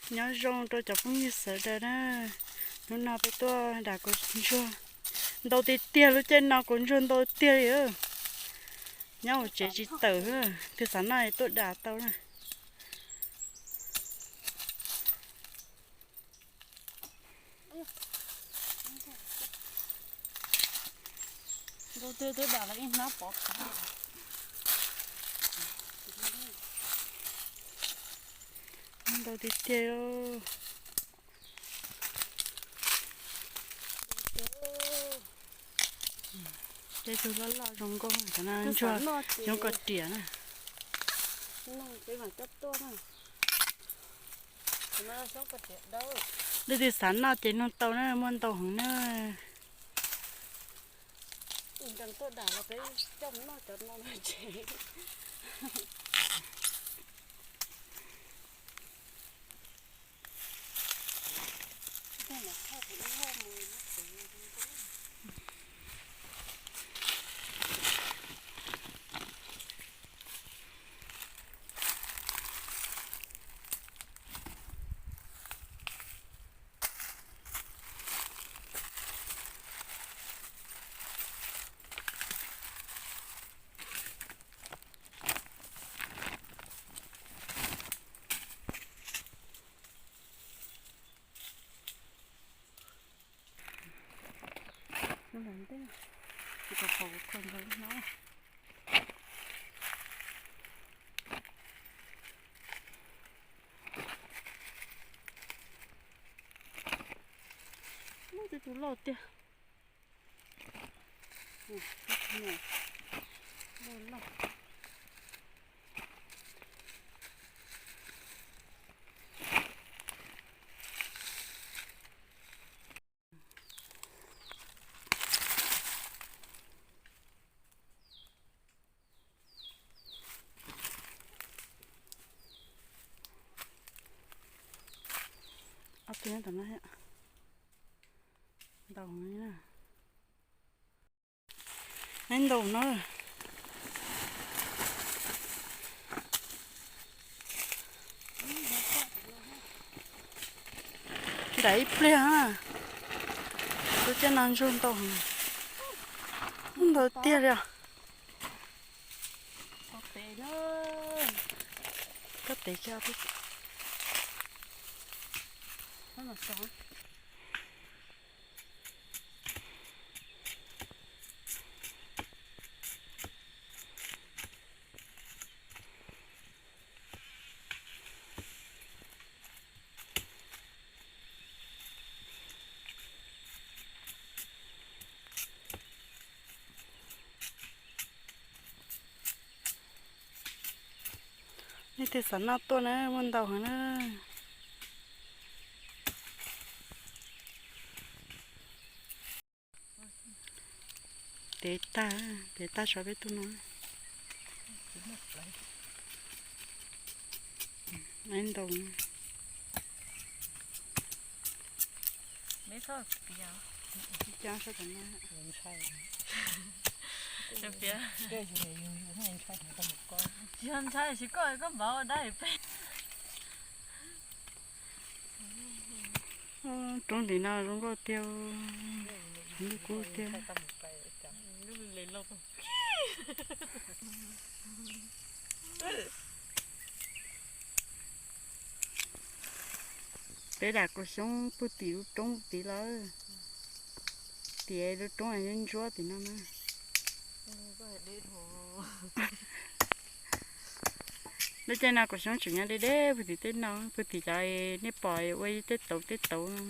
Nyob zoo rau cov phooj ywg sawv daws na, hnub no peb tuaj dam kaus ntsuag ntau tiag tiag, lub caij no kaus ntsuag ntau tiag li. Nyob hauv tsev tsis tawm, twg xav noj tuaj dam tau na. Ntau tiag tiag. Tej tug loj loj zoo nkauj, cov no ntsuag xyoob koj riam na. Leej twg xav noj ces nug tau na, muaj ntau heev na. Tus loj tiag. Ob tug nyob tom no thiab. Ntau na. Neb ntau no. Nram ib pliag na. Lub caij no ntsuag ntau, ntau tiag li os. Koj tev kiag. Leej twg xav noj tuaj na, muaj ntau heev na. Tev tag, tev tag tso peb tuaj no. Ntau. Tsis yog ntshai, tsis koj, koj npav dab peb. Roob tim no zoo nkauj tiag, lub kub tiag. Peb dam kaus xyoob puag tim lub roob tid lawm. Tim lub roob ntsuab tim no na. Lub caij no kaus xyoob tseem nyob deb deb puag tim tej no, puag tim cov nej pom ua tej tauv tej tauv no.